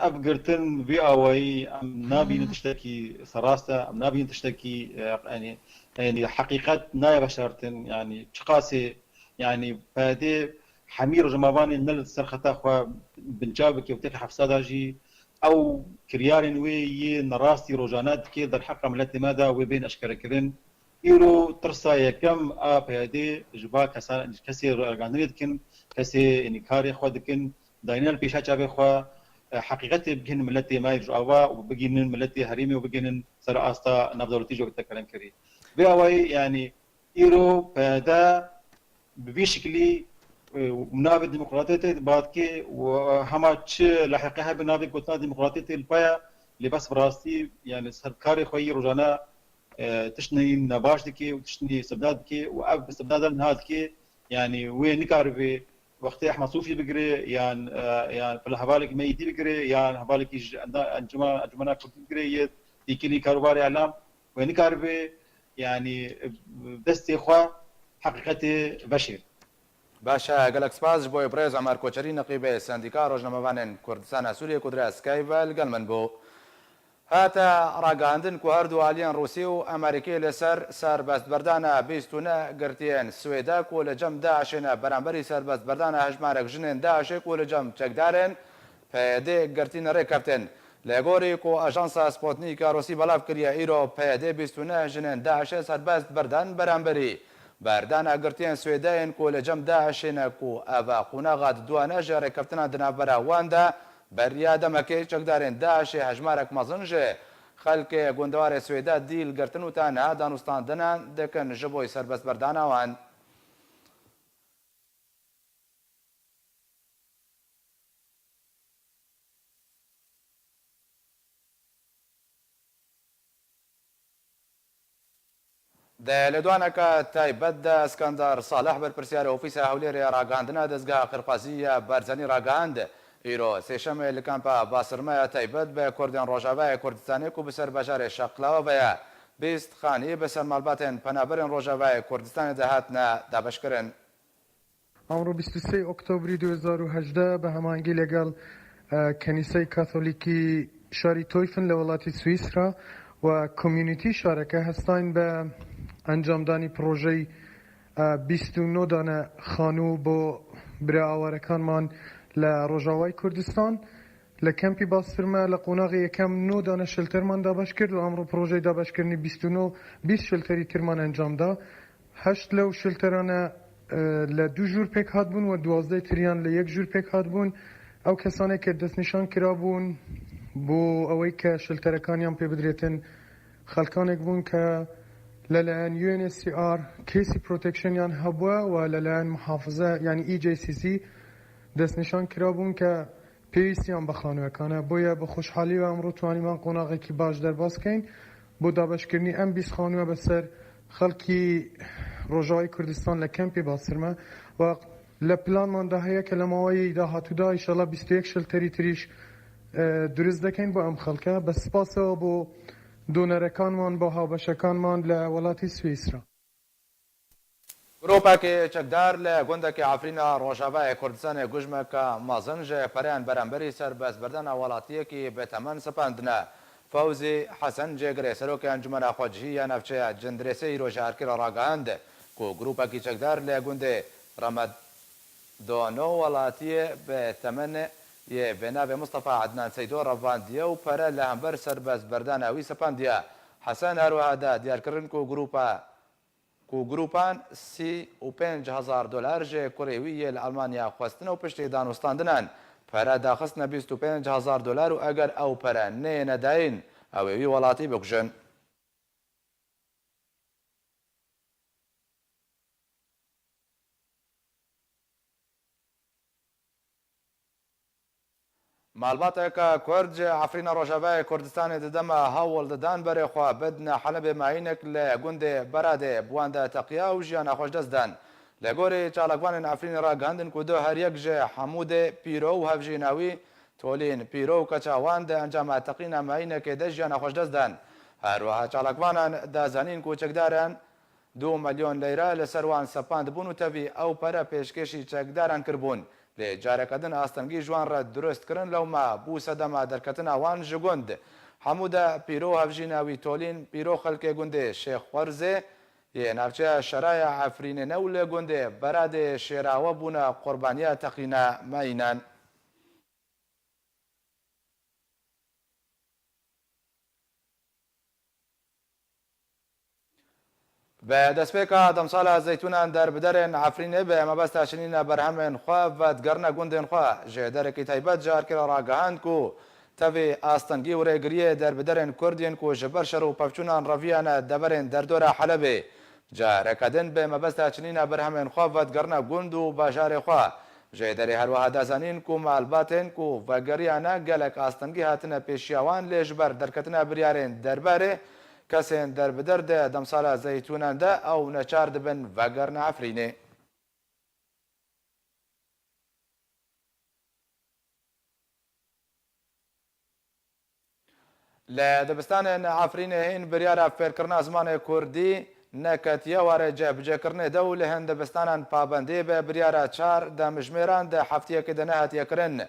ev girtin vî awayî em nabînin tiştekî serast e, em nabînin tiştekî, e, yani, yani heqîqet nayê veşartin, yani çiqasê, yani P Y D hemî rojnamevanên ne li ser xeta xwe binçav bike û têxe hefsa de jî ew kiryarên wê yê nerastî rojane dike derheqa miletê me de wê bên eşkerekirin. Îro tirsa yekem a P Y D ji va kesan, kesê ragihandinê dikin, kesê, yanî karê xwe dikin, dayîne li pêşa çavê xwe, e, heqîqetê bigihînin miletê me yê Rojava û bigihînin miletê herêmê û bigihînin ser asta navdewletî ji wekî te kerem kirî. Vê awayî, yanî îro P Y D bi vî şiklî, e, navê demokratiyê tê badkê û hema çi lehiqe hebe navê gotina demokratiyê tê li paya, lê bes bi rastî, yanî ser karê xwe yî rojane, e, tiştnî nebaş dike û tiştnî sebda dike û ev bi sebda de niha dike, yanî wê nikaribe wextê Ehmed Sofî bigire yan, e, yan pila hevalekî me yî dî bigire yan hevalekî ji enda-, encuma-, Encumena Kurdî bigire yê têkilî karobarê elam, wê nikaribe, yanî, e, destê xwe heqîqetê veşêr. Baş e, gelek spas ji bo birêz Omer Koçerî, neqîbê Sendîka Rojnamevanên Kurdistana Sûriyê ku dirê Skype ve li gel min bû. Hate ragihandin ku her du aliyên Rûsî û Amerîkî li ser serbestberdana bîst û neh girtiyên Swêde ku li cem DAIŞê ne beramberî serbestberdana hejmarek jinên DAIŞê ku li cem çekdarên P Y D girtî ne rêkeftin. Li gorî ku ajansa Sputnik a Rûsî belav kiriye, îro P Y D bîst û neh jinên DAIŞê serbest berdan beramberî berdana girtiyên Swêde yên ku li cem DAIŞê ne ku ev qonaxa di duane ji rêkeftinan di navbera wan de beriya demekê çekdarên DAIŞê hejmarek mezin ji xelkê gundewarê Swêde dîl girtin û tenha danûstandinan dikin ji bo serbestberdana wan. Di lêdwaneke taybet de Skandar Salih, berpirsiyarê Ofîsa Hewlêrê ya Ragihandina Dezgeha Qirqazî ya Barzanî ragihand, îro sêşemê li kampa Basirme ya taybet bi Kurdên Rojavayê Kurdistanê ku bi ser bajarê Şeqlawa ve ye, bîst xanî bi ser malbatên penaberên Rojavayê Kurdistanê de hatine dabeşkirin. ئەمڕۆ بیست و سێ ئۆکتۆبری دوو هەزار و هەژدە بە هەماهەنگی لەگەڵ، ئە، کەنیسەی کاتۆلیکی شاری تۆیفن لە وڵاتی سوئیسرا و کۆمیونیتی شارەکە هەستاین بە ئەنجامدانی پڕۆژەی، ئە، بیست و نۆ دانە خانوو بۆ برا ئاوارەکانمان لە ڕۆژاوای کوردستان. لە کەمپی باسترمە لە قۆناغی یەکەم نۆ دانە شلتەرمان دابەش کرد و ئەمڕۆ پڕۆژەی دابەشکردنی بیست و نۆ، بیست شلتەری ترمان ئەنجام دا. هەشت لەو شلتەرانە، ئە، لە دوو ژوور پێک هاتبوون و دوازدە تریان لە یەک ژوور پێک هاتبوون. ئەو کەسانێک کە دەستنیشان کرابوون بۆ ئەوەی کە شلتەرەکانیان پێ بدرێتن، خەلکانێک بوون کە لەلایەن یو ئێن ئێچ سی ئار کەیسی پرۆتێکشنیان هەبووە و لەلایەن محافظە، یعنی ئی جەی سی سی، دەستنیشان کرابوون کە پێویستیان بە خانووەکانە. بۆیە بە خۆشحالیەوە ئەمڕۆ توانیمان قۆناغێکی باش دەرباز کەین بۆ دابەشکردنی ئەم بیست خانووە بەسەر خەڵکی ڕۆژاوای کوردستان لە کەمپی باسرمە و لە پلانماندا هەیە کە لە ماوەی داهاتوودا ئیشەڵا بیست و یەک شلتەری تریش، ئە، دروست دەکەین بۆ ئەم خەڵکە. بە سپاسەوە بۆ دۆنەرەکانمان، بۆ هاوبەشەکانمان لە وڵاتی سوئیسرا. Grûpekî çekdar li gundekî Efrîna Rojavayê Kurdistanê gujmeke mezin ji pereyan beramberî serbestberdana welatiyekî bi temen sepandine. Fewzî Hesen, cêgirê serokê Encûmena Xwecihî ya Navçeya Cindirêsê, îro ji Erkê re ragihand ku grûpekî çekdar li gundê Remed. Dono welatiyê bi temenê yê vê navê Mustafa Ednan Seydo revandiye û pere li hember serbest berdana wî sepandiye. Hesen her wiha da diyarkirin ku grupa, ku grupan sî û pênc hezar dolar ji kurê wî yê li Almanya xwestine û piştî danûstandinan pere daxistine bîst û pênc hezar dolar û eger ew pere neyêne dayîn, ew ê wî welatî bikujin. Malbateke Kurd ji Efrîna Rojavayê Kurdistanê di dema hewl didan berê xwe bidine Helebê mayînek li gundê Beradê bi wan de teqiya û jiyana xwe ji dest dan. Li gorî çalakvanên Efrînê ragihandin ku du her yek ji Hemûdê Pîro û hevjîna wî Tolîn Pîro û keça wan di encama teqîna mayînekê de jiyana xwe ji dest dan. Her wiha çalakvanan da zanîn ku çekdaran du milyon leyre li ser wan sepandibûn û tevî ew pere pêşkêşî çekdaran kiribûn. Lê careke din astengî ji wan re dirust kirin, lewma bû sedema derketina wan ji gund. Hemû de Pîro hevjîna wî Tolîn Pîro xelkê gundê Şêx Xwerzê yê navçeya Şeraya Efrînê ne û li gundê Beradê Şêrawe bûne qurbaniya teqîna mayînan. Bi destpêka demsala zeytûnan derbiderên Efrînê bi mebesta şinîna berhemên xwe vedigerine gundên xwe. Ji derekî taybet ji Erkê re ragihand ku tevî astengî û rêgiriyê derbiderên Kurd yên ku ji ber şer û pevçûnan reviyane deverên derdora Helebê. Careke din bi mebesta çinîna berhemên xwe vedigerine gund û bajarê xwe. Ji derê her wiha da zanîn ku malbatên ku vegeriyane gelek astengî hatine pêşiya wan, lê ji ber derketina biryarên derbarê kesên derbider di demsala zeytûnan de ew neçar dibin vegerine Efrînê. Li dibistanên Efrînê hîn biryara fêrkirina zimanê kurdî neketiye warê cihbicihkirinê de û li hin dibistanan pabendî bi biryara çar demjimêran di heftiyekê de nehatiye kirin.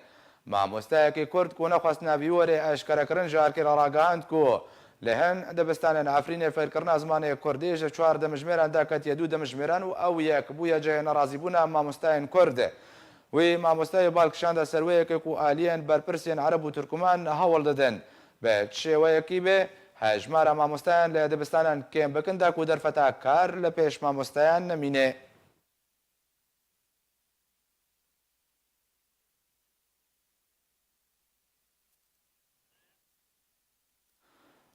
Mamosteyekî kurd ku nexwestine vî werê eşkerekirin ji Erkê re ragihand ku li hin dibistanên Efrînê fêrkirina zimanê kurdî ji çar demjimêran de ketiye du demjimêran û ew yek bûye cihê nerazîbûna mamosteyên kurd. Wî mamosteyê bal kişande ser wê yekê ku aliyên berpirsên ereb û tirkuman hewl didin bi çi şêweyekî bê hejmara mamosteyan li dibistanan kêm bikin da ku derfeta kar li pêş mamosteyan nemîne.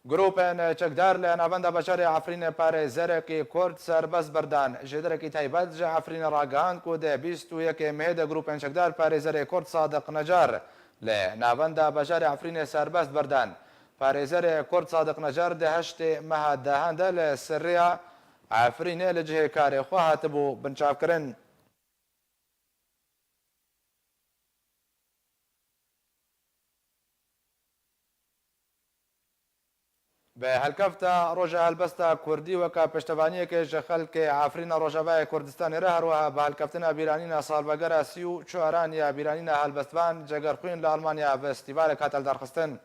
Grûpên çekdar li navenda bajarê Efrînê parêzerekî Kurd serbest berdan. Jêderekî taybet ji Efrînê ragihand ku di bîst û yekê mehê de grûpên çekdar parêzerê Kurd Sadiq Necar li navenda bajarê Efrînê serbest berdan. Parêzerê Kurd Sadiq Necar di heştê meha dehan de li Sirriya Efrînê li cihê karê xwe hatibû binçavkirin. Bi helkefta Roja Helbesta Kurdî weke piştevaniyeke ji xelkê Efrîna Rojavayê Kurdistanê re, her wiha bi helkeftina bîranîna salvegera sî û çaran ya bîranîna helbestvan Cegerxwîn li Almanya festîvalek hate lidarxistin.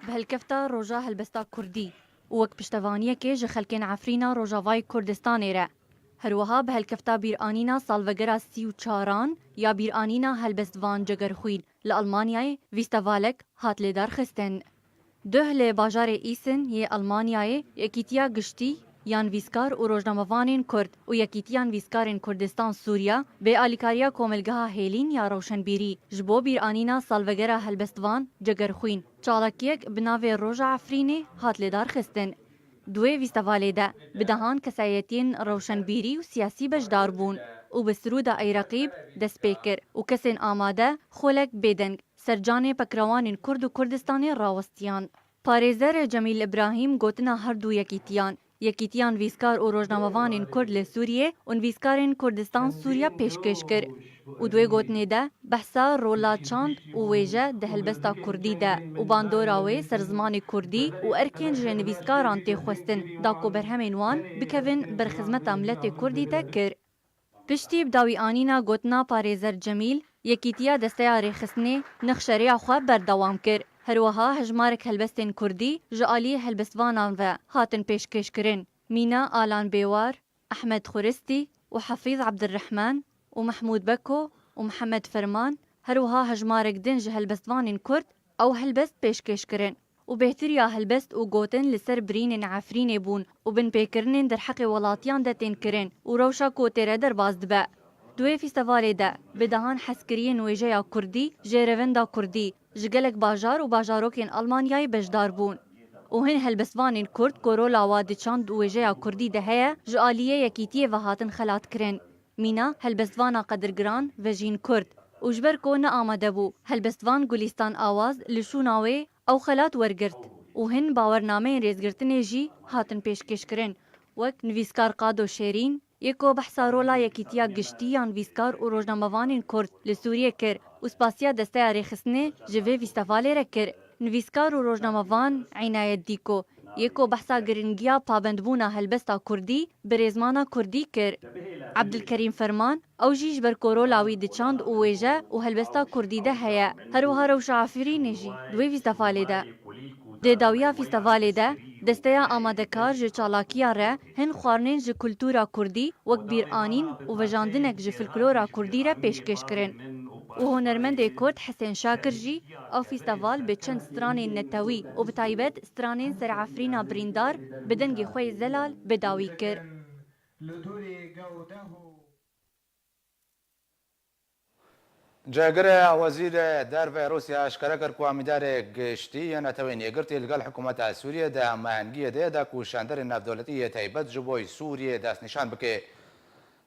Bi helkefta Roja Helbesta Kurdî û wek piştevaniyekê ji xelkên Efrîna Rojavayê Kurdistanê re, her wiha bi helkefta bîranîna salvegera sî û çaran ya bîranîna helbestvan Cegerxwîn li Almanyayê festîvalek hat lêdarxistin. Duh li bajarê Îsin yê Almanyayê Yekîtiya Giştî ya Nivîskar û Rojnamevanên Kurd û Yekîtiya Nivîskarên Kurdistan Sûriya bi alîkariya Komelgeha Hêlîn ya Rewşenbîrî ji bo bîranîna salvegera helbestvan Cegerxwîn çalakiyek bi navê Roja Efrînê hat lêdarxistin. Di wê festîvalê de bi dehan kesayetiyên rewşenbîrî û siyasî beşdar bûn û bi sirûda Ey Reqîb dest pê kir û kesên amade xolek bêdeng ser canê pekrewanên Kurd û Kurdistanê rawestiyan. Parêzer Cemîl Îbrahîm gotina her du yekîtiyan, Yekîtiya Nivîskar û Rojnamevanên Kurd li Sûriyê û Nivîskarên Kurdistan Sûriya pêşkêş kir û di wê gotinê de behsa rola çand û wêje di helbesta kurdî de û bandora wê ser zimanê kurdî û erkên ji nivîskaran tê xwestin da ku berhemên wan bikevin ber xizmeta miletê kurdî de kir. Piştî bi dawî anîna gotina parêzer Cemîl, Yekîtiya Desteya Rêxistinê nexşerêya xwe berdewam kir. Her wiha hejmarek helbestên kurdî ji aliyê helbestvanan ve hatin pêşkêşkirin. Mîna Alan Bêwar, Ehmed Xuristî û Hefîz Ebdirrehman û Mehmûd Beko û Mihemed Ferman, her wiha hejmarek din ji helbestvanên kurd ew helbest pêşkêş kirin û bêhtiriya helbest û gotin li ser birînên Efrînê bûn û binpêkirinên derheqê welatiyan de tên kirin û rewşa ku tê re derbas dibe. Di wê fîstevalê de bi dehan hezkiriyên wêjeya kurdî jê revenda kurdî ji gelek bajar û bajarokên Almanyayê beşdar bûn û hin helbestvanên kurd ku rola wa di çand û wêjeya kurdî de heye, ji aliyê yekîtiyê ve hatin xelatkirin. Mîna helbestvana Qedirgiran Vejîn Kurd û ji ber ku ne amade bû helbestvan Gulîstan Awaz li şûna wê ew xelat wergirt û hin bawernameyên rêzgirtinê jî hatin pêşkêşkirin, wek nivîskar Qado Şêrîn, yê ku behsa rola yekîtiya giştî ya nivîskar û rojnamevanên kurd li Sûriyê kir û spasiya Desteya Rêxistinê ji vê fîstevalê re kir. Nivîskar û rojnamevan Înayet Dîko yê ku behsa giringiya pabendbûna helbesta kurdî bi rêzmana kurdî kir. Ebdilkerîm Ferman, ew jî ji ber ku rola wî di çand û wêje û helbesta kurdî de heye. Her wiha rewşa Efrînê jî di wê fîstevalê de. Di dawiya fîstevalê de, desteya amadekar ji çalakiya re hin xwarinên ji kultura kurdî wek bîranîn û vejandinek ji folklora kurdî re pêşkêş kirin. Û hunermendê kurd Hisên Şakir jî ew fîsteval bi çend stranên netewî û bi taybet stranên ser Efrîna birîndar bi dengê xwe yê zelal bi dawî kir. Cihgirê Wezîrê Derve Rûsya eşkere kir ku amîdarê giştî yê Netewên Yekgirtî li gel hikûmeta Sûriyê di hemahengiyê de ye da ku şanderên navdewletî yê taybet ji bo Sûriyê destnîşan bike.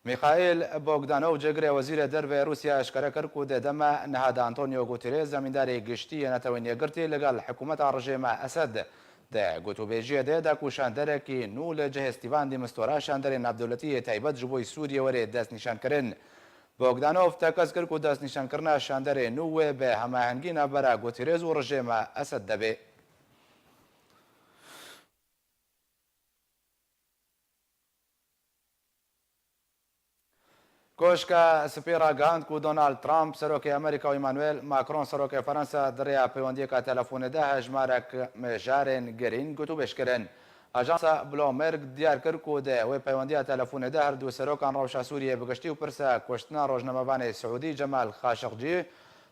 Mîxaîl Bogdanov, cihgirê Wezîrê Derve Rûsya eşkere kir ku di dema niha de Antonio Guterres, amîdarê giştî yê Netewên Yekgirtî li gel hikûmeta rejêma Esed di gotûbêjiyê de ye da ku şanderekî nû li cihê Stîvan de Mistura, şanderên navdewletî yê taybet ji bo Sûriyê were destnîşankirin. Bogdanov tekez kir ku destnîşankirina şanderê nû wê bi hemahengî navbera Guterres û rejêma Esed de be. Koşka Spî ragihand ku Donald Trump, serokê Amerîka, û Emmanuel Macron, serokê Fransa, di rêya peywendiyeka telefonê de hejmarek mijarên girîng gotûbêj kirin. Ajansa Bloomberg diyar kir ku di wê peywendiya telefonê de her du serokan rewşa Sûriyê bi giştî û pirsa kuştina rojnamevanê Siûdî Cemal Xaşiqcî,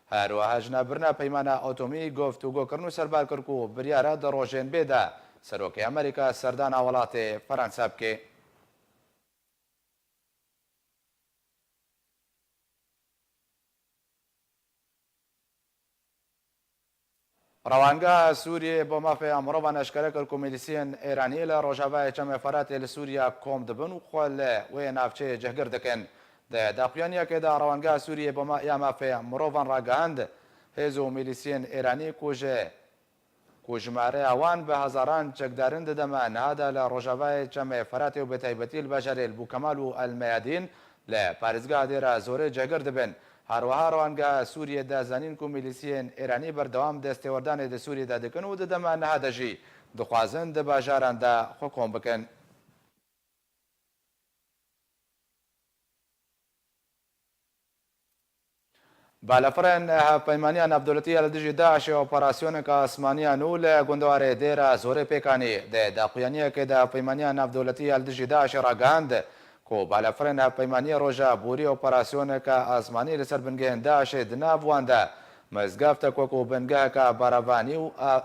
her wiha ji navbirina peymana atomî guftûgo kirin û serbar kir ku biryar e di rojên bê de serokê Amerîka serdana welatê Fransa bike. Rewangeha Sûriyê bo mafê mirovan eşkere kir ku milîsiyên Êranî li rojavayê Çemê Feratê li Sûriya kom dibin û xwe li wê navçeyê cihgir dikin. Di daxuyaniyekê de Rewangeha Sûriyê bo ma-, ya mafê mirovan ragihand, hêz û milîsiyên Êranî ku ji ku jimareya wan bi hezaran çekdarin di dema niha de li rojavayê Çemê Feratê û bi taybetî li bajarê El Bûkemal û El Meyadîn li parêzgeha Dêra Zorê cihgir dibin. Her wiha Rewangeha Sûriyê da zanîn ku milîsiyên Êranî berdewam destêwerdanê di Sûriyê de dikin û di dema niha de jî dixwazin di bajaran de xwe kom bikin. Balafirên Hevpeymaniya Navdewletî ya li dijî DAIŞê operasyoneke asmaniya nû li gundewarê Dêra Zorê pêk anî. Di daxuyaniyekê de Hevpeymaniya Navdewletî ya li dijî DAIŞê ragihand ku balafirên hevpeymaniyê roja borî operasyoneke asmanî li ser bingehên DAIŞê di nav wan de mizgeftek wekû bingeheke berevanî û a-,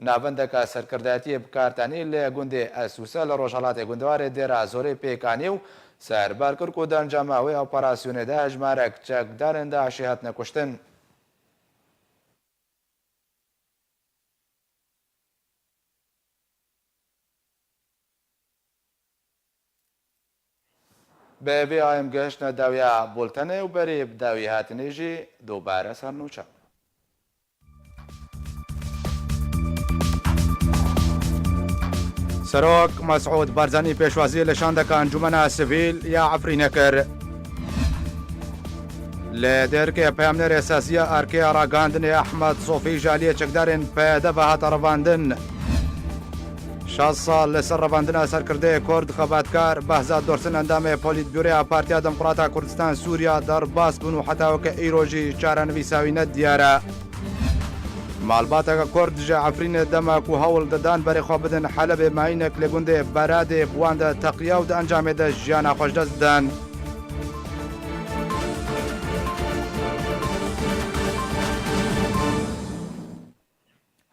navendeke serkirdayetiyê bi kar tenî li gundê Esûse li rojhelatê gundewarê Dêra Zorê pêk anî û serbar kir ku di encama wê operasyonê de hejmarek çekdarên DAIŞê hatine kuştin. Bi vê em gihiştine dawiya bultenê û berî bi dawî hatinê jî dubare ser nûçe. Serok Mesûd Barzanî pêşwazî li şandeka Encûmena Sivîl ya Efrînê kir. Li Dêrkê peyamnêrê sazî ya erkê ya ragihandinê Ehmed Sofî ji aliyê çekdarên P D ve hate revandin. Şeş sal li ser revandina serkirdeyê Kurd xebatkar Behzat Dursun endamê Polîtbûroya Partiya Demokrata Kurdistan Sûriya derbas bûn û heta weke îro jî çarenivîsa wî ne diyar e. Malbateke Kurd ji Efrînê dema ku hewl didan berê xwe bidin Helebê, mayînek li gundê Beradê bi wan de teqiya û di encamê de jiyana xwe ji dest dan.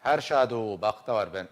Her şad û bextewar bin.